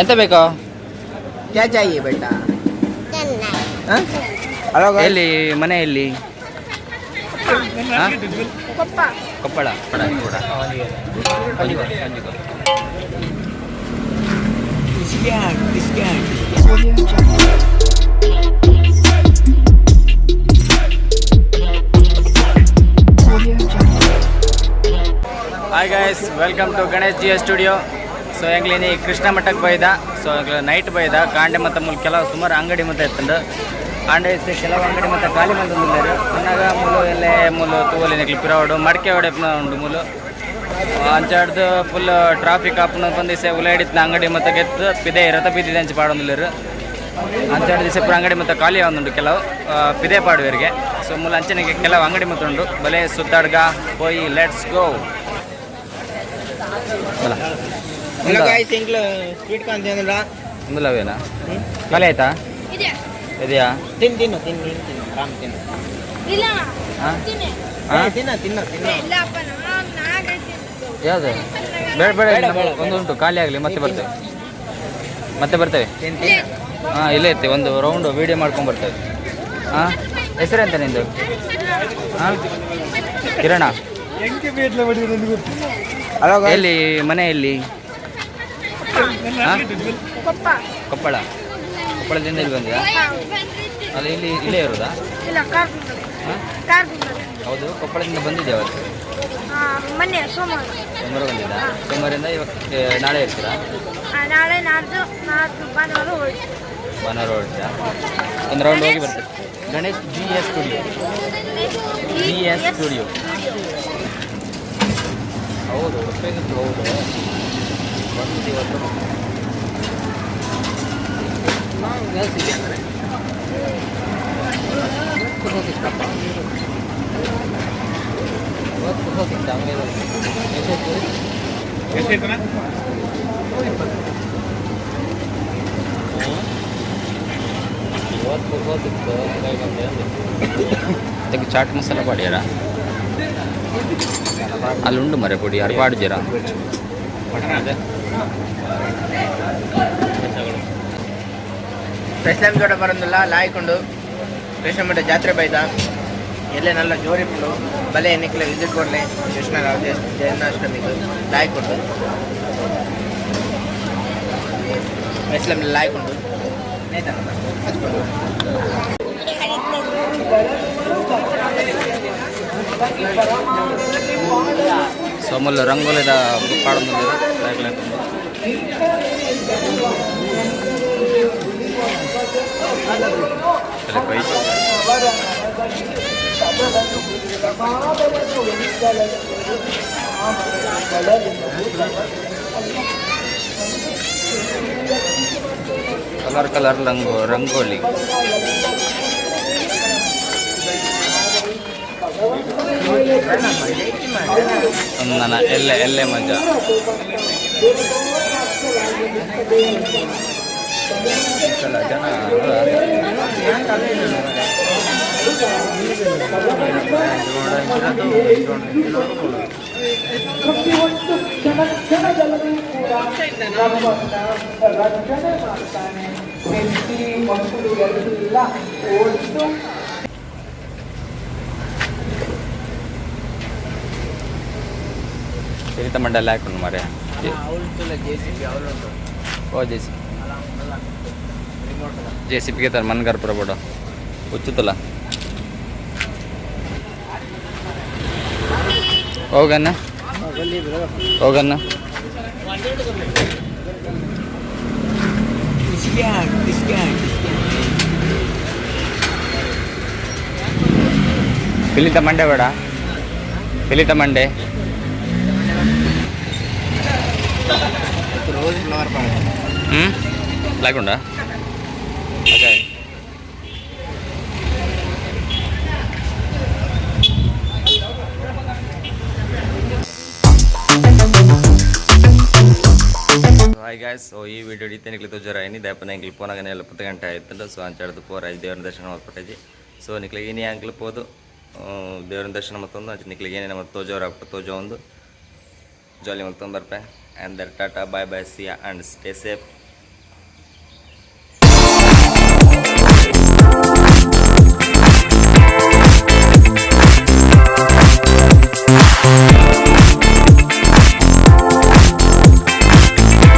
ಎಂತ ಬೇಕು? क्या चाहिए बेटा? हाँ? Hello guys. ಎಲ್ಲಿ ಮನೆ ಎಲ್ಲಿ? ಹಾ? Koppal. Hi guys, welcome to Ganesh G studio. So ಎಂಗ್ಲಿನಿ Krishna ಮಠಕ್ಕೆ ಬೈದ. ಸೊ ನೈಟ್ ಬೈದ ಕಾಂಡೆ ಮತ್ತು ಮೂಲ ಕೆಲವು ಸುಮಾರು ಅಂಗಡಿ ಮತ್ತೆ ಎತ್ತಂಡು ಆಂಡೆ ಇತ್ತೆ ಕೆಲವು ಅಂಗಡಿ ಮತ್ತೆ ಖಾಲಿ ಮಂದೊಂದುಲ್ಲೆರ್. ಅನ್ನಾಗ ಮೂಲು ಎಲ್ಲೆ ಮೂಲು ತೂವೊಲಿ ನಿಕ್ಲು ಪಿರವುಡು ಮಡಿಕೆ ಒಡೆಪುನ ಉಂಡು ಮೂಲು. ಅಂಚಾಡ್ದು ಫುಲ್ ಟ್ರಾಫಿಕ್ ಆಪುನ ಪಂದ್ ಇಸೆ ಉಲಾಯಿಡಿತ್ತಿನ ಅಂಗಡಿ ಮತ್ತೆ ಗೆತ್ತು ಪಿದೆ ರಥ ಬೀದಿದ ಅಂಚ ಪಾಡೊಂದುಲ್ಲೆರ್. ಅಂಚಾಡ್ದು ಇಸೆ ಪೂರ ಅಂಗಡಿ ಮತ್ತೆ ಖಾಲಿ ಆವೊಂದುಂಡು ಕೆಲವು ಪಿದೆ ಪಾಡುವೆರಿಗೆ. ಸೊ ಮೂಲು ಅಂಚನೆಗೆ ಕೆಲವು ಅಂಗಡಿ ಮತ್ತೆ ಉಂಡು. ಬಲೆ ಸುತ್ತಾಡ್ಗ ಪೋಯಿ, let's go. Hello guys, ಎಂಕ್ಲು ಸ್ವೀಟ್ ಕಾರ್ನ್ ತಿಂದ್ರ. ಇಂದುಲವೇನಾ ಖಾಲಿ ಆಯ್ತಾ? ಇದೆ. ಇದೆಯಾ? ತಿನ್ ತಿನ್ನು ತಿನ್ ನೀನ್ ತಿನ್ನು ಆರಾಮ್ ತಿನ್ನು. ಇಲ್ಲ. ಹಾ? ತಿನ್ನಿ. ಹಾ? ಏ, ತಿನ್ನ ತಿನ್ನ ತಿನ್ನ. ಇಲ್ಲಪ್ಪ, ನಾನು ನಾಗೈತಿ. ಯಾವುದು ಬೇಡ ಬೇಡ. ಬೇಡ, ನಮ್ಮ ಬೇಡ. ಒಂದು ಉಂಟು, ಖಾಲಿ ಆಗಲಿ, ಮತ್ತೆ ಬರ್ತೇವೆ, ಮತ್ತೆ ಬರ್ತೇವೆ. ತಿನ್ ತಿನ್ನ. ಹಾಂ, ಇಲ್ಲೇ ಇತ್ತು ಒಂದು ರೌಂಡು ವೀಡಿಯೋ ಮಾಡ್ಕೊಂಡು ಬರ್ತೇವೆ. ಹಾಂ, ಹೆಸರೆಂತ ನಿಂದು? ಹಾಂ, ಕಿರಣ. Hello guys. ಎಲ್ಲಿ ಮನೆ ಎಲ್ಲಿ? ಹಾ? ಕೊಪ್ಪ. ಕೊಪ್ಪಳ. ಕೊಪ್ಪಳದಿಂದ ಇಲ್ಲಿ ಬಂದಿದಾ? ಅಲ್ಲಿ ಇಲ್ಲಿ ಇಲ್ಲೇ ಇರೋದಾ? ಇಲ್ಲ, ಕಾರ್ಕುಂದಲ್. ಹಾಂ. ಕಾರ್ಕುಂದಲ್. ಹೌದು, ಕೊಪ್ಪಳದಿಂದ ಬಂದಿದ್ದೆ ಅವತ್ತು? ಮೊನ್ನೆ ಸೋಮವಾರ. ಸೋಮವಾರ ಬಂದಿದ್ದ. ಸೋಮವಾರದಿಂದ ಇವಾಗ ನಾಳೆ ಇರ್ತೀರಾ? ನಾಳೆ, ನಾಡ್ದು, ನಾಡ್ದು ಭಾನುವಾರ ಹೋಯ್ತು. ಭಾನುವಾರ ಹೊರಡ್ತೀರಾ? ಒಂದು ರೌಂಡ್ ಹೋಗಿ ಬರ್ತೇವೆ. Ganesh G S studio, G S studio. ಹೌದು, ಉಪಯೋಗಿತ್ತು. ಹೌದು, ಬಂದು ಇವತ್ತು. ಅದಕ್ಕೆ ಚಾಟ್ ಮಸಾಲ ಪಾಡ್ಯಾರ. ಅಲ್ಲಿ ಉಂಡು ಮರೆ ಪೊಡಿ ಯಾರು ಪಾಡ್ಜೀರ? ಕೃಷ್ಣನ ಜೋಡ ಬರೋದಿಲ್ಲ ಲಾಯ್ಕೊಂಡು ಕೃಷ್ಣ ಮಠ ಜಾತ್ರೆ ಬೈದ. ಎಲ್ಲೇ ನಲ್ಲ ಜೋರಿಪುಂಡು. ಬಲೆ ಎನ್ನಿಕ್ಲೆ ವಿಸಿಟ್ ಕೊಡ್ಲೆ. ಕೃಷ್ಣ ಜನ್ಮಾಷ್ಟಮಿಗೆ ಲಾಯ್ಕೊಂಡು ಇಸ್ಲಾಂ ಲಾಯ್ಕೊಂಡು ಹಚ್ಕೊಂಡು. ಸೋಮಲ್ಲ ರಂಗೋಲಿದ ಪಾಡೊಂದು ಲಾಯ್ಕ್ ಲಾಯ್ಕೊಂಡು. ಕಲರ್ ಕಲರ್ ರಂಗೋ ರಂಗೋಲಿ. ನನ್ನ ಎಲ್ಲೆ ಎಲ್ಲೆ ಮಜಾ. ಜನ. ಪ್ರತಿಯೊಂದು ಕ್ಷಣ ಕ್ಷಣದಲ್ಲೂ ಕೂಡ ನಮ್ಮನ್ನ ರಕ್ಷಣೆ ಮಾಡ್ತಾನೆ. ಹೆಂಡತಿ ಮಕ್ಕಳು ಎಲ್ಲ ಒಟ್ಟು. ಸಿರಿತ ಮಂಡಲ ಹಾಕೊಂಡು ಮಾರೆ. ಜೆ ಸಿ ಬಿ ಅವಳು. ಓ ಜೆ ಸಿ, ಜೆ ಸಿ ಪಿಗೆ ತರ ಮನ್ಗಾರ್ ಪುರ ಉಚ್ಚುತ್ತಲ್ಲ. ಹೋಗಣ್ಣ, ಹೋಗಣ್ಣ. ಪಿಲಿತ ಮಂಡೆ ಬೇಡ, ಪಿಲಿತ ಮಂಡೆ. Rose flower. ಹ್ಞೂ, ಲಾಗುಂಡ. Okay. Hi guys, so ಈ ವಿಡಿಯೋ ಇತ್ತೆ ನಿಕ್ಲೆ ತೋಜರ ಐನಿ ದಯಪನ ಎಂಕ್ಲು ಪೋನಾಗನೆ ಎಲ್ಲ ಪತ್ತು ಗಂಟೆ ಆಯ್ತಂಡ. ಸೊ ಅಂಚಾಡ್ದು ಪೋರ ದೇವರ ದರ್ಶನ ಮಲ್ಪಟ್ಟಜಿ. ಸೊ ನಿಕ್ಲೆಗೆ ಇನಿ ಅಂಕ್ಲು ಪೋದು ದೇವರ ದರ್ಶನ ಮತ್ತೊಂದು ಅಂಚ ನಿಕ್ಲೆಗೆ ಏನೇನು ಮತ್ತು ತೋಜೋರ ತೋಜೋ ಒಂದು ಜಾಲಿ ಮಲ್ತೊಂದು ಬರ್ಪೆ. And there, tata, bye bye, see and stay safe.